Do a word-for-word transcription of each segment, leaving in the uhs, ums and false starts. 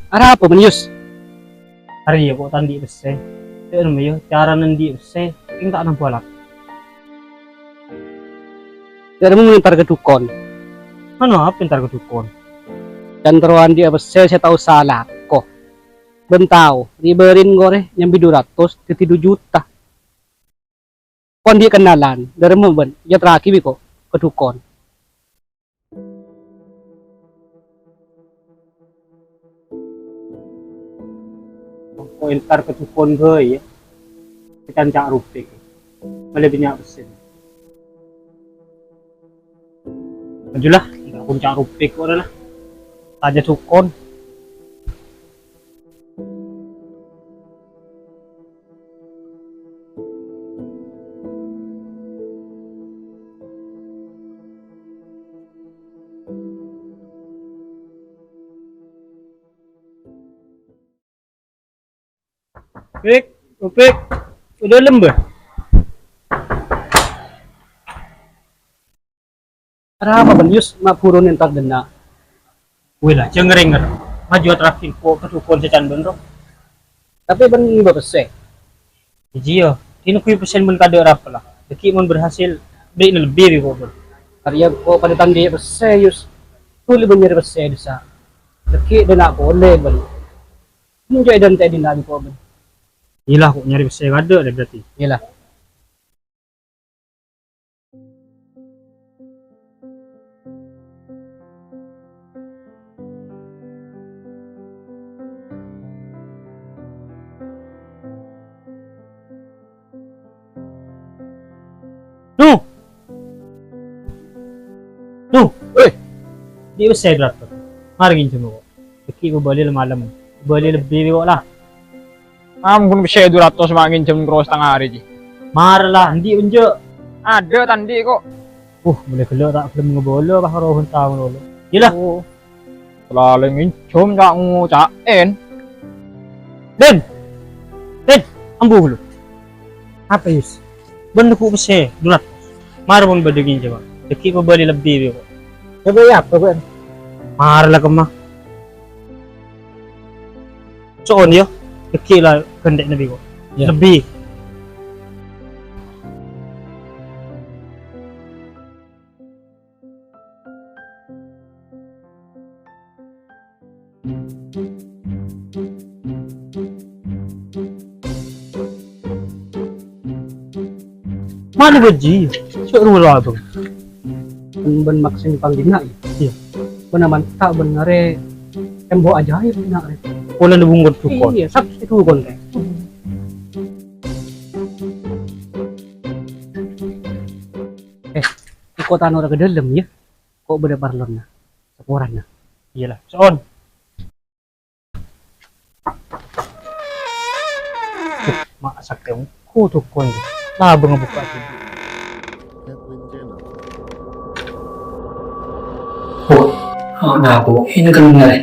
Arapa, bân, Yus? Arèya kok ta' andi' pèssè. Cè' remma, yâ, carana andi' pèssè, kèng ta' nampa lako. Cè' remma entar ka dhukon. Anu apa entar ka dhukon? Can terro andi'â pèssè sè ta' osa lako. Bân tao, ribârin korè nyambi du ratos dhâddhi du juta. Ko' andi' kennalan, dâremma bân èyaterraghi bi' ko' ka dhukon. Ko' entar ka dhukon bhâi, yâ. Sacan ca' rupik. Malè bânnya' pèssè. Ajulah, entar ko' ca' rupik kok, la. Tanya dhukon. Pik, Opik, è dâlem, Bâ. Arapa, bân, Yus, ma' buru entar dâ' enna'? Wè la, jhâ' ngèrèng, ngèrèng. Maju èyaterraghi ko' ka dhukon sacan bân, ro. Tapè bân ngibâ pèssè. Iyâ, dinna ghuyu pèssèna bân kadâ' arapa la. Dâgghi' mon berhasil, bherri'na lebbi bi' ko' bân. Arèya ko' padâ ta' andi' pèssè, Yus. Dhuli bân nyarè pèssè è dissa'. Dâgghi' dâ' enna' polè bân. Mon jhâ' èdântè' dinna' bi' ko' bân. Iyâ la, ko' nyarè pèssè kadâ' la berarti. Iyâ la. Nuh! Nuh! Eh! Andi' pèssè du ratos. Mara ngènjhâm ko'. Dâgghi' pabâli la malem. Pabâli lebbi bi' ko' la. Ampon, pèssè du ratos ma' ngènjhâm terros tang arè, Ji. Mara la, andi' bân jhâ'? Adâ' ta' andi' ko'. Uh, molaè ghellâ' ta' ghellem ngabâlâ, pas roh bân taon lolo. Iyâ la. Oh. Sakalè ngènjhâm ca' ngoca'èn. Din! Din! Ambu ghâllu. Apa, Yus? Bân neggu' pèssè du ratos. Mara mon bâdâ ngènjhâmâ. Dâgghi' pabâli lebbi bi' ko'. Coba ya, apa, Bân? Mara la kemma. So'on, yâ, dâgghi' la ghântè'na bi' ko'. Yâ. Lebbi. Mano bâji, sè rowa abang. Bân, bân maksud panggilna, yâ? Iyâ. Bân mantap, bân arè tembok ajaib, bân arè. Polana bungkot dhukon. Iyâ, sak-, dhukon, Kak. Eh, engko' ta' noro' ka dâlem, yâ. Ko' bâdâ parlona. Saporana. Iyâ la. So'on. Ma' sakèng kodhu kon. Labâng bukka' dulu. Oh, oh, napa? Ini kan bener, ya?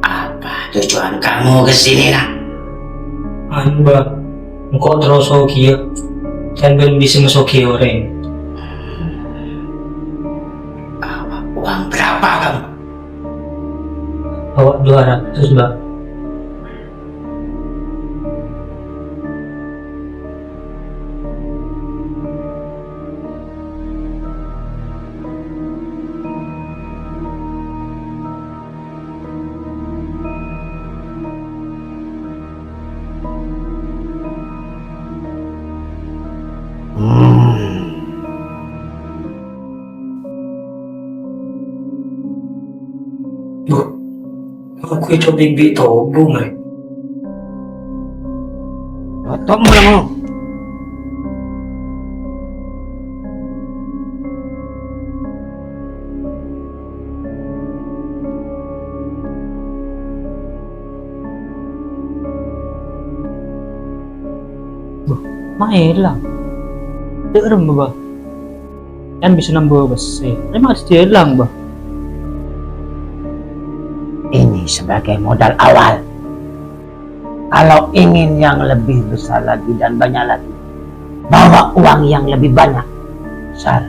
Apa tujuan kamu ke sini, Nak? Anu, Bâ. Engko' terro sogiyâ. Sampèyan bisa masogiyâ orèng. Uang berapa kamu? Bawa dua ratus, Bâ. Duh, aku coba bi' tobung, eh. Tobung, Ma' èlang. Dâ' remma, Bâh. Kan bisa nambâ pèssè. Rèma harus dièlang, Bâh. Ini sebagai modal awal. Kalau ingin yang lebih besar lagi dan banyak lagi, bawa uang yang lebih banyak. Sar,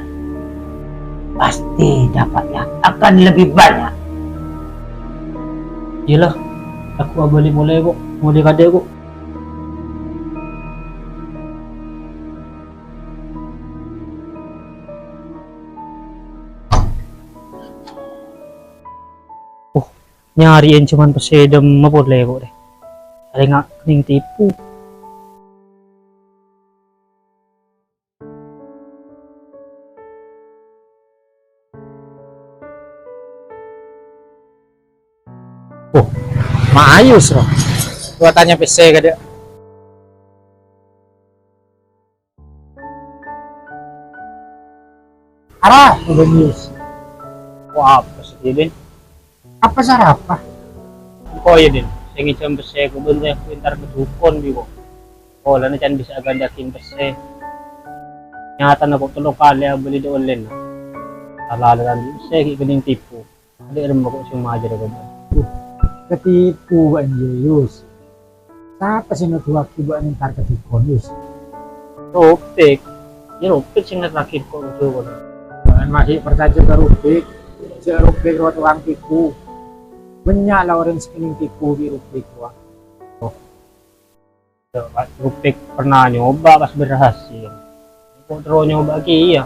pasti dapatnya akan lebih banyak. Iyâlah, aku abâli molè, kok. Molè kadhâ', kok. Oh, nyarè'è coma pèssè dâ' emma polè, kok, rè. Arèya kènèng tipu. Oh, Ma' Ayus, rowa. Gua tanya pèssè kadhâ'. Ara, Bang Yus. Wah, apa sih, Din? Apa sara apa? Engko' iyâ, Din. Sè ngènjhâm pèssè kobâ, engko' entar ka dukon, bi' kok. Polana can bisa agandhâghin pèssè. Nyatana kok tello kalè abâli dâ' online. Sala-sala pèssè ghi' kènèng tipu. Dâ' remma kok sè majâr kobâ. Uh, katipu bâ'na, Yus. Sapa sè noduwâghi bâ'na entar ka dukon, Yus? Rupik. Iyâ, Rupik sè ngartèaghi kok rowa. Bâ'na masih parcajâ ka Rupik. Jhâ' Rupik rowa tokang tipu. Bânnya' la orèng sè kènèng tipu bi' Rupik rowa. Oh. Rupik pernah nyoba pas berhasil. Kok terro nyoba kèya?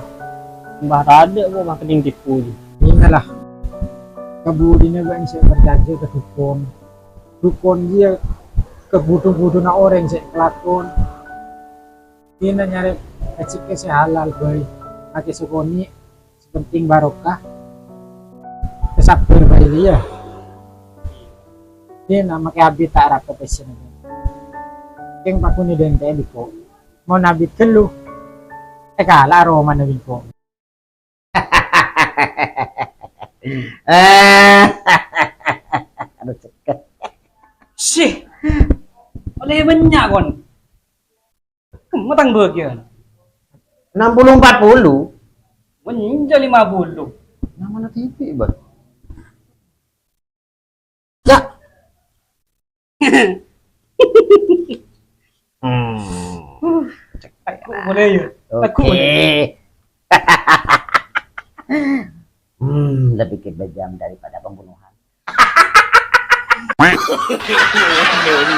Mbah tadâ' kok mah kènèng tipu jiyâ. Iyâlah. Kabudina bâ'na sè parcajâ ka dukon. Dukon jiyâ kabudhu-budhuna orèng sè kalakon. Dina nyarè rejhekkè sè halal bhâi. Makè sakonè'. Sè penting barokah. Sabbhâr bhâi, yâ. Dina makè abit ta' arapa pèssèna. Kèng paghun èdhântè'è bi' engko'. Mon abit ghâllu, èkala' romana bi' engko'. Aduh, ceket. Sih, ollè bânnya', kon. Kemma tang bâgiyân. Enam puluh empat puluh. Menja lima puluh. Namana tipi, Bang. Ya. Hmm. Boleh ya? Oke. Aku boleh. Hmm, lebih kejam daripada pembunuhan. No,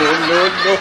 no, no, no.